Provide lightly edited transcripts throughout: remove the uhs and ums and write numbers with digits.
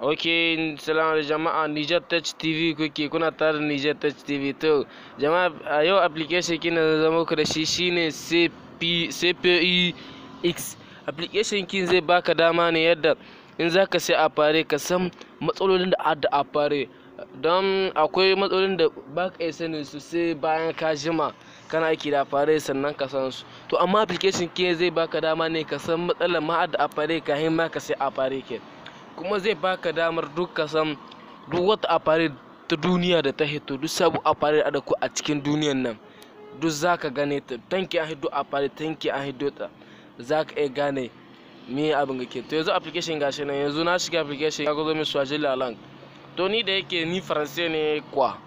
Ok, salam jama'a, Niger Touch TV kuke, kuna tare da Niger Touch TV. To jama'a, a yau application kin da zama ku da shi shine CP CPI X. Application kin zai baka dama ne yadda in zaka sai appareil ka san matsalolin da adda appareil, don akwai matsalolin da baka iya sanin su sai bayan ka jima kana aiki da appareil sannan ka san su. To amma application kin zai baka dama ne ka san matsalar ma adda appareil kafin ma ka sai appareil kin. Kuma zai baka damar duk ka san duk wata appareil ta duniya da ta hito, duk sabu appareil da ku a cikin duniyan nan duk zaka gane ta. Tanki an hiddo appareil, tanki an hiddo ta, zaka iya gane me abin gake. To yanzu application gashi nan, yanzu na shiga application ya zo min Swahili lang. To ni da yake ni Faransai ne kwa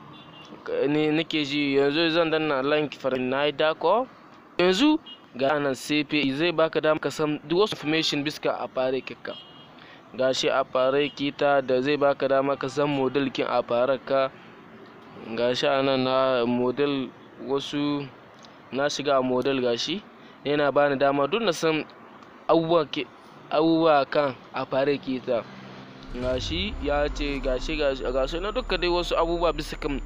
ni nake ji, yanzu zan danna lang Faransai na yi dako. Yanzu ga nan CPI zai baka dama ka san duk wasu information bisa appareil kika. Gashi appareil kita da zai baka dama ka san model kin appareil ka. Gashi anan na model wasu na shiga model, gashi yana bani dama duk na san abubuwa ke abubuwa kan appareil kita. Gashi ya ce gashi gashi gashi na duka dai wasu abubuwa bisa kan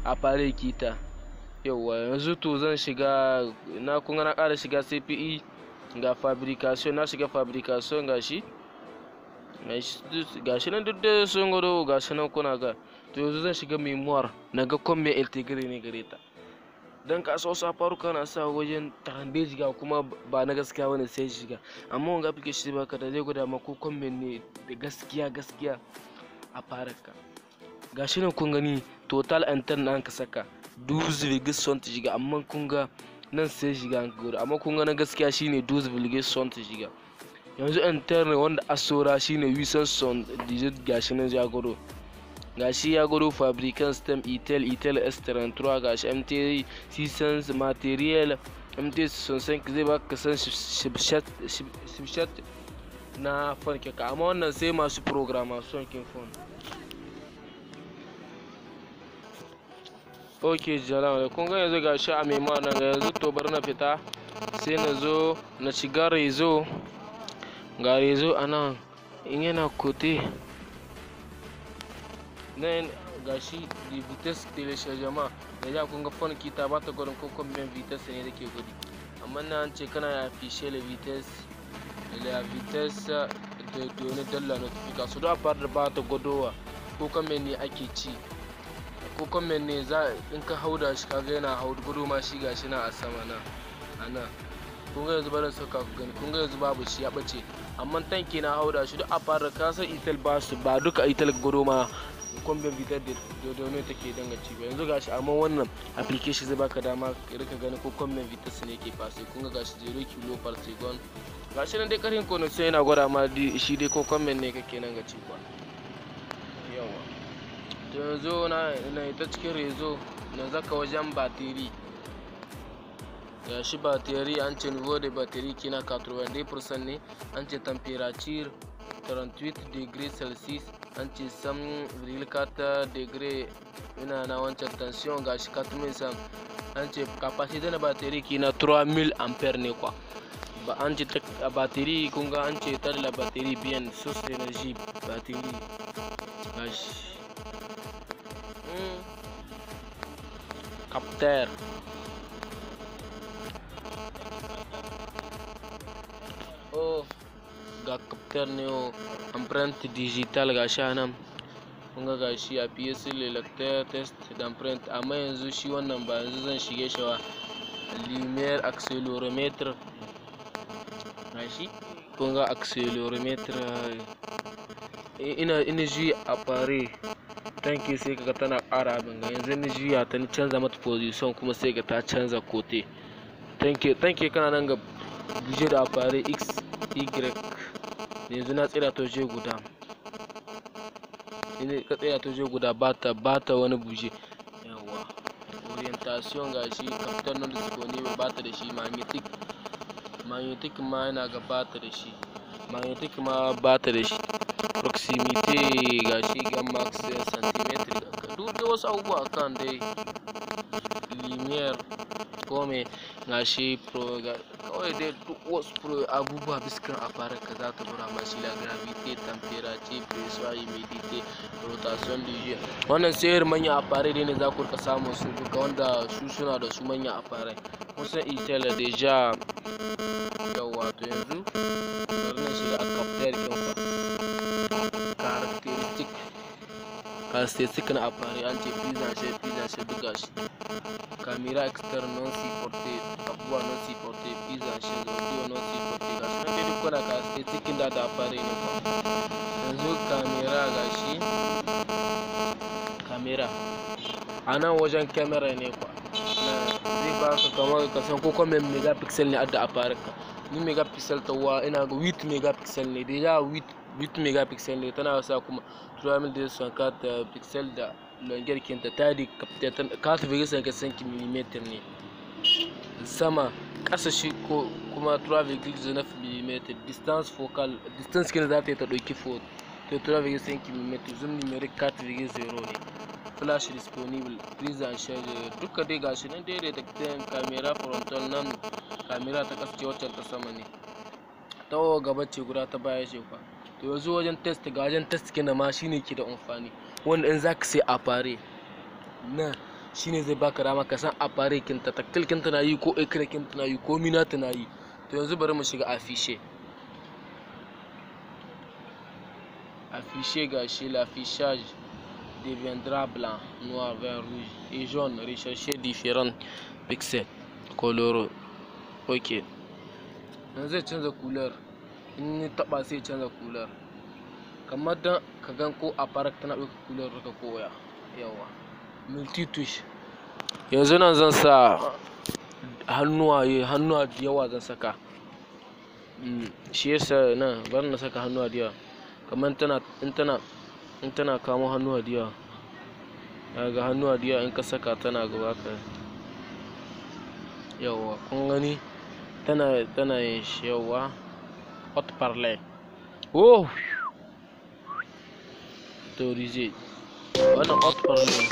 appareil kita. Yauwa yanzu to zan shiga na, kun ga na ƙara shiga CPE ga fabrication, na shiga fabrication gashi. Gashi nan duk da sun gwado gashi nan kuna ga. To yanzu zan shiga memoir na ga kwan mai integri ne gare ta. Don ka so wasu faruka na sa wajen tarambe shiga kuma ba na gaskiya bane sai shiga. Amma wanga application baka da zai gwada ma ko kwan ne da gaskiya gaskiya a faraka. Gashi nan kun gani total intern an ka saka 12,60 giga, amma kun ga nan sai shiga an gwada, amma kun ga na gaskiya shine 12,60 giga. Yanzu intern wanda asora shine 878, gashi nan ya gwado. Gashi ya gwado fabricant stem Itel, Itel S33, gashi MT 600 material MT 65 zai baka san chipset na phone kika, amma wannan sai masu programmation kin phone. Ok, jama'a kun ga yanzu gashi a memoir nan ga yanzu. To bari na fita sai na zo na shiga rezo. Ga rezo a nan in yana kote nan gashi da vitesse téléchargement da ya kun ga phone kita ba ta gwarin ko combien vitesse ne take gudu, amma nan an ce kana afficher la vitesse, la vitesse de données de la notification. Duk appareil da ba ta gwadowa ko combien ne ake ci ko combien ne za in ka hauda shi kaga yana hau gudu ma shi gashi na a sama na a nan. Kun ga yanzu barin sauka ku gani, kun ga yanzu babu shi ya bace, amma tanki na hauda shi duk appareil ka san Itel ba su ba duka Itel gudu ma combien vitesse de données take danga ci ba. Yanzu gashi, amma wannan application zai baka dama ka rika gani ko combien vitesse ne ke passe. Kun ga gashi 0 kilo par seconde, gashi nan dai karin connection yana gwada ma shi dai ko combien ne kake nan ga ci kwa. Yawa to yanzu na ita cikin rezo na zaka wajen battery. Gashi battery an ce niveau de battery kina 82% ne, an ce temperature 38 degree celsius, an ce 100,4 degree ina na wancan tension gashi 4100, an ce capacité na battery kina 3000 ampere ne kwa. Ba an ce battery kun ga an ce ta la batterie bien source d'énergie batterie gashi. Capteur oh ga capteur ne oh empreinte digitale gashi a nan kun ga gashi a PSC le lecteur test d'empreinte, amma yanzu shi wannan ba yanzu zan shige shi ba. Lumière accéléromètre gashi kun ga accéléromètre ina ina juya appareil tanki sai kaga tana ƙara abin ga. Yanzu ni juya ta ni canza mata position kuma sai ga ta canza kote. Tanki tanki kana nan ga buje da appareil x y, yanzu na tsira ta waje guda, ina ka tsira ta waje guda bata bata wani buje. Yawa orientation gashi capteur non disponible bata da shi, magnetic magnetic ma yana ga bata da shi, magnetic ma bata da shi, proximité gashi ga max centimeter duk da Wasu abubuwa akan dai lumière kome gashi pro kawai dai duk wasu pro abubuwa biskan appareil ka za ta gwada ma shi: la gravité, température, pression, humidité, rotation du jeu. Wannan sai irin manyan appareil dai ne za ku rika samun su duka, wanda su suna da su manyan appareil. Kun san Itel déjà. Yawwa, to yanzu bari na shiga a capteur ɗin fa. Caractéristique na appareil, an ce prise en charge, prise en charge, duk gashi. Caméra externe non supportée, abubuwa non supporté, prise en charge audio non supporté. Gashi nan dai duk kuna caractéristique da appareil ne fa. Yanzu caméra, gashi caméra a nan wajen, camera ne kwa zai baka kamar ka san ko kuma megapixel ne adda appareil ka. Ni megapixel tawa ina ga 8 megapixel ne déjà, 8 megapixel ne tana sa, kuma 3264 pixel da longueur kinta ta di 4,55 mm ne sama, ƙasa shi ko kuma 3,9 mm. Distance focale, distance kin za ta yi ta ɗauki photo, 3,5 mm. Zoom numérique 4,0 ne. Flash disponible, prise en charge, duka dai gashi nan dai da caméra frontal. Nan camera ta ƙasa ce, waccan ta sama ne, ta gaba ce guda, ta baya ce kwa. To yanzu wajen test, ga wajen test kina ma shine ke da amfani, wanda in zaka sai appareil na shine zai baka dama ka san appareil kinta, tactile kinta na yi ko écran kinta na yi ko mina ta na yi. To yanzu bari mu shiga afficher. Afficher, gashi: l'affichage deviendra blanc, noir, vert, rouge et jaune. Recherchez différents pixels colorés. Ok, yanzu zai canza couleur. In ni taba sai canza couleur, kamar dan ka gan ko appareil tana ɗauka couleur duka ko waya. Yawa, multitouche. Yanzu nan zan sa hannuwa, hannuwa da yawa zan saka. Shi yasa nan bari na saka hannuwa da yawa, kamar tana in tana kamo hannuwa da yawa. Ga hannuwa da yawa in ka saka tana gaba ka. Yawa, kun gani tana yin shi. Yawa, haut-parleur. Oh, autorisé wannan haut-parleur.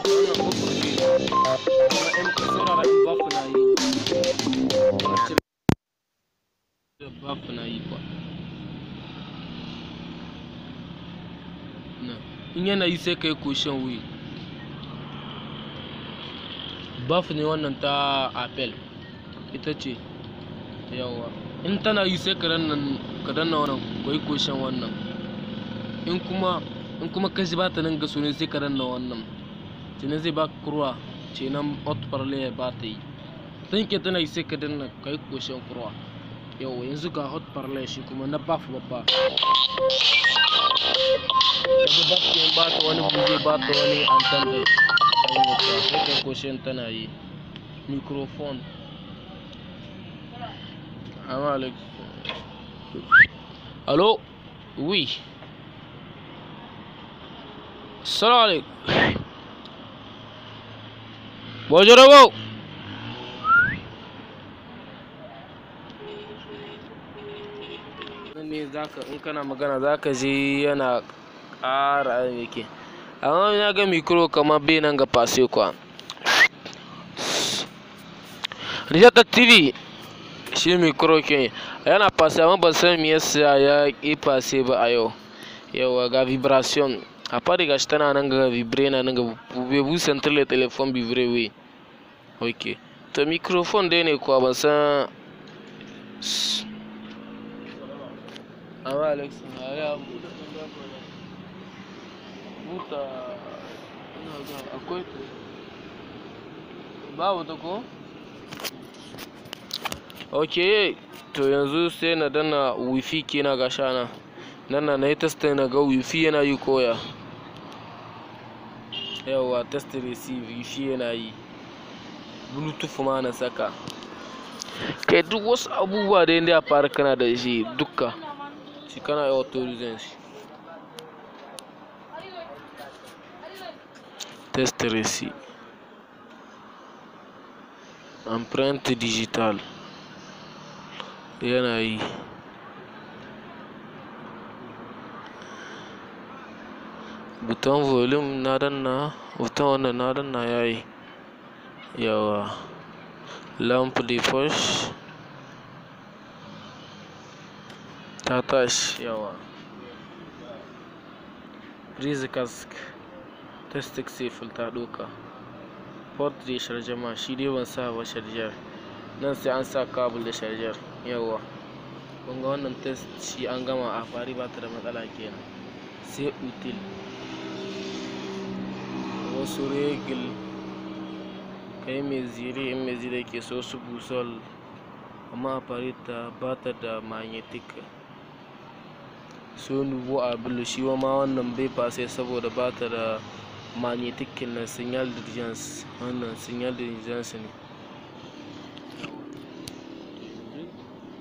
Wannan haut-parleur kuma in ka saurara in baffle na yi, baffle na yi kwa na in yana yi sai kai cocher oui. Baffle ne wannan ta Apple ita ce. Yawa, in tana yi sai ka danna wannan, ka yi cocher wannan. In kuma ka ji ba ta nan ga ne sai ka danna wannan kenan, zai baka croix kenan haut-parleur ba ta yi. Tanke tana yi sai ka danna ka yi cocher croix. Yawa, yanzu ga haut-parleur shi kuma na baffle babba. Daga baffle ba ta wani buje, ba ta wani antenne da sai ka cocher tana yi. Microphone. Amma allo, oui, salam alaikum, bonjour. Abo ne zaka in kana magana zaka ji yana ƙara yake, amma na ga micro kamar bai nan ga passer kwa. Rijata TV shi micro ke yana passer, amma ban san me yasa ya ƙi passer ba a yau. Yawa, ga vibration a fari, gashi tana nan ga vibre na nan ga. Pouvez-vous sentir le téléphone vibrer? Oui. Ok, to microphone dai ne kuwa ban san. Amma Alex ya buta, ina ga akwai ta, babu ta ko. Ok, to yanzu sai na danna wifi kina, ga shana nan na yi test na ga wifi yana yi koya. Yawa, test receive, wifi yana yi, bluetooth ma na saka. Kai, duk wasu abubuwa da ya fara kana da shi duka shi kana yi authorization shi. Test receive, empreinte digitale yana yi. Bouton volume na danna, bouton wannan na danna yayi. Yauwa. Lampe de poche ta tashi, yauwa. Prise casque test successful, ta ɗauka. Port de chargement shi dai ban sa ba charger. Nan sai an sa cable da charger, yauwa. Kun ga wannan test shi an gama, appareil ba ta da matsala kenan. Sai outils. Wasu règles, kai mesure in mesure ke so, su boussole, amma appareil ta ba ta da magnétique. So nouveau à shi ma wannan bai passer saboda ba ta da magnétique na signal d'urgence. Wannan signal d'urgence ne.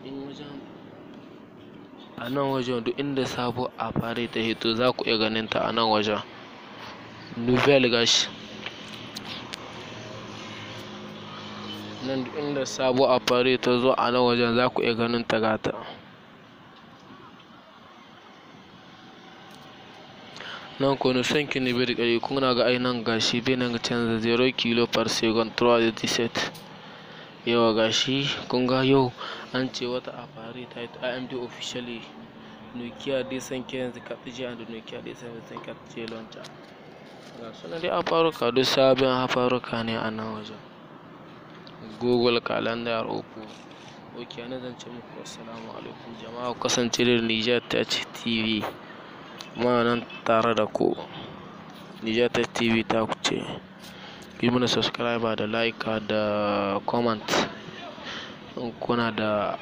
In wajen a nan wajen, duk inda sabo appareil ta hito, za ku iya ganin ta a nan wajen. Nouvelle, gashi. Nan duk inda sabo appareil ta zo a nan wajen, za ku iya ganin ta, gata. Nan connexion kin ne bai da ƙarfi. Kuna ga ai nan gashi bai nan canza 0 kilo par seconde 3.17. Yauwa, gashi kun ga yau an ce wata appareil ta hito, AMD officially Nokia 215 4G and Nokia 225 4G launcher. Ga su nan dai appareil, duk sabon appareil ne a nan wajen. Google Calendar, Oppo. Ok, nan zan ce muku assalamu alaikum jama'a, ku kasance da Niger Tech TV. Muna nan tare da ku. Niger Tech TV ta ku ce. Yi mana subscribe da like da comment. In kuna da